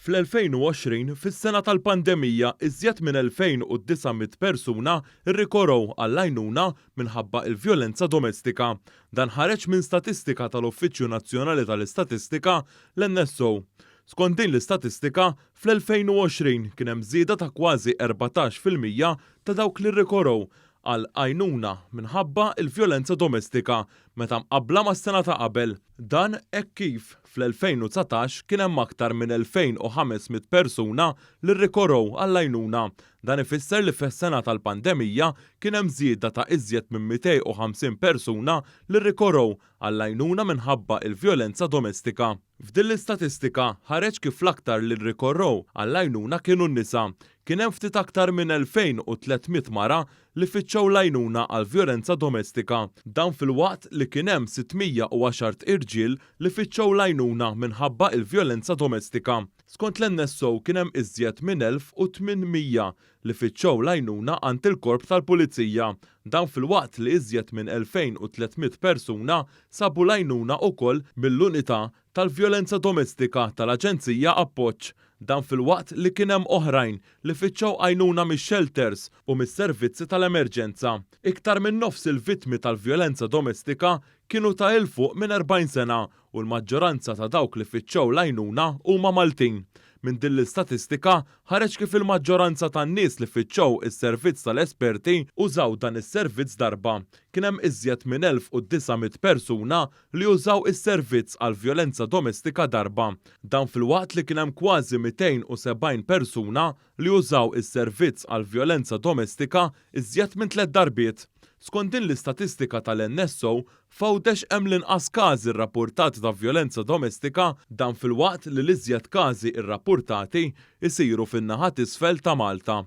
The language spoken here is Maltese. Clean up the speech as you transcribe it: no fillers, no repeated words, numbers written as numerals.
Fl-2020, fis-sena tal-pandemija, iżjed minn 2,900 persuna rrikorrew għall-għajnuna minħabba l-vjolenza domestika. Dan ħareġ minn statistika tal-Uffiċċju Nazzjonali tal-Istatistika, l-NSO. Skont din l-istatistika, fl-2020 kien hemm żieda ta' kważi 14% ta' dawk li rrikorrew għal għajnuna minħabba l-vjolenza domestika meta mqabbla mas-sena ta' qabel. Dan hekk kif fl-2019 kien hemm aktar minn 2,500 persuna li rrikorrew għall-għajnuna. Dan ifisser li fis-sena tal-pandemija kien hemm żieda ta' iżjed minn 250 persuna li rrikorrew għall-għajnuna minħabba l-vjolenza domestika. F'din l-istatistika ħareġ kif l-aktar li rrikorrew għall-għajnuna kienu n-nisa. Kien hemm ftit aktar minn 2,300 mara li fittxew l-għajnuna għall-vjolenza domestika. Dan filwaqt li kien hemm 610 irġiel li fittxew l-għajnuna minħabba l-vjolenza domestika. Skont l-NSO kien hemm iżjed minn 1,800 li fittxew l-għajnuna għand il-Korp tal-Pulizija. Dan filwaqt li iżjed minn 2,300 persuna sabu l-għajnuna ukoll mill-Unità tal-Vjolenza Domestika tal-Aġenzija Appoġġ. Dan filwaqt li kien hemm oħrajn li fittxew għajnuna mix-xelters u mis-servizzi tal-emerġenza. Iktar minn nofs il-vittmi tal-vjolenza domestika kienu ta' 'il fuq minn 40 sena u l-maġġoranza ta' dawk li fittxew l-għajnuna huma Maltin. Minn din l-istatistika ħareġ kif il-maġġoranza tan-nies li fittxew is-servizz tal-esperti użaw dan is-servizz darba. Kien hemm iżjed minn 1,900 persuna li użaw is-servizz għall-vjolenza domestika darba. Dan filwaqt li kien hemm kważi 270 persuna li użaw is-servizz għall-vjolenza domestika iżjed minn tlett darbiet. Skont din l-istatistika tal-NSO, f'Għawdex hemm l-inqas każi rrappurtati ta' vjolenza domestika, dan filwaqt li l-iżjed każi rrappurtati jsiru fin-naħa t'isfel ta' Malta.